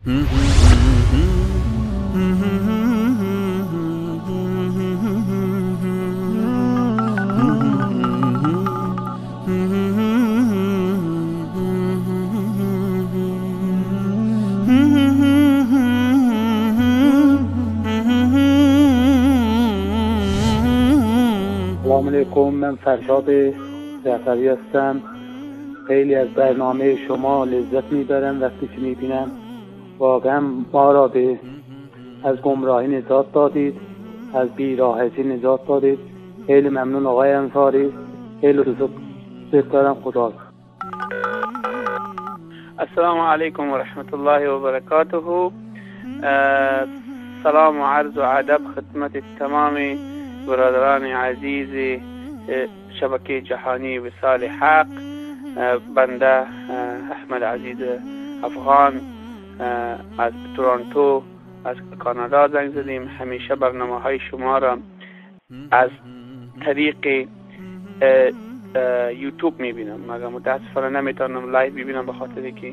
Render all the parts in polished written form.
سلام علیکم، من فرشاد جعفری هستم. خیلی از برنامه شما لذت میبرم وقتی که میبینم. واقعا ما را به از گمراهی نجات دادید، از بیراهی نجات دادید. خیلی ممنون آقای انصاری، خیلی دوست دارم. خدا. السلام علیکم و رحمت الله و برکاته. سلام و عرض و ادب خدمت تمام برادران عزیز شبکه جهانی وصال حق. بنده احمد عزیز افغان از تورنتو از کانادا زنگ زدیم. همیشه برنامه های شما را از طریق یوتیوب میبینم، مگر متاسفانه نمیتونم live ببینم به خاطر که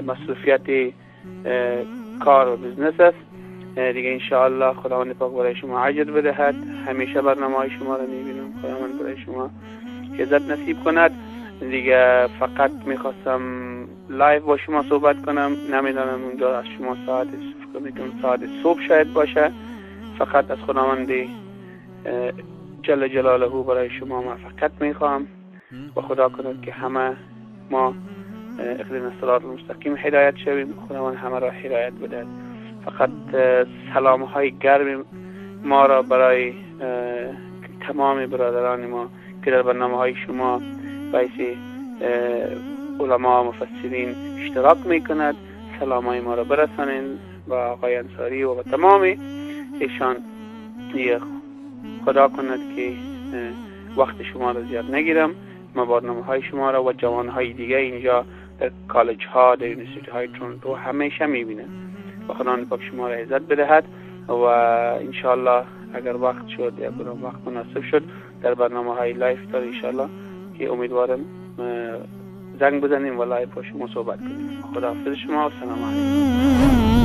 مصروفیت کار و business است دیگه. انشاءالله خداوند پاک برای شما اجر بدهد. همیشه برنامه های شما را میبینم، خداوند برای شما عزت نصیب کند. دیگه فقط میخواستم live با شما صحبت کنم، نمیدانم اونجا از شما ساعت ساعت صبح شاید باشه. فقط از خداوند جل جلاله برای شما موفقیت میخواهم و خدا کند که همه ما اقدام صراط المستقیم هدایت شویم. خداوند همه را هدایت بدهد. فقط سلام های گرم ما را برای تمام برادران ما که در برنامه های شما باعث علما و مفسرین اشتراک میکند، سلام های ما را برسانند و آقای انصاری و تمام ایشان. خدا کند که وقت شما را زیاد نگیرم. ما برنامه های شما را و جوان های دیگه اینجا در کالج ها، در university های تورنتو همیشه میبینند و خدا پاک شما را عزت بدهد و انشاءالله اگر وقت شد یا کدام وقت مناسب شد در برنامه های live دار انشاءالله که امیدوارم زنگ بزنیم و live با شما صحبت کنیم. خداحافظ شما و سلام علیکم.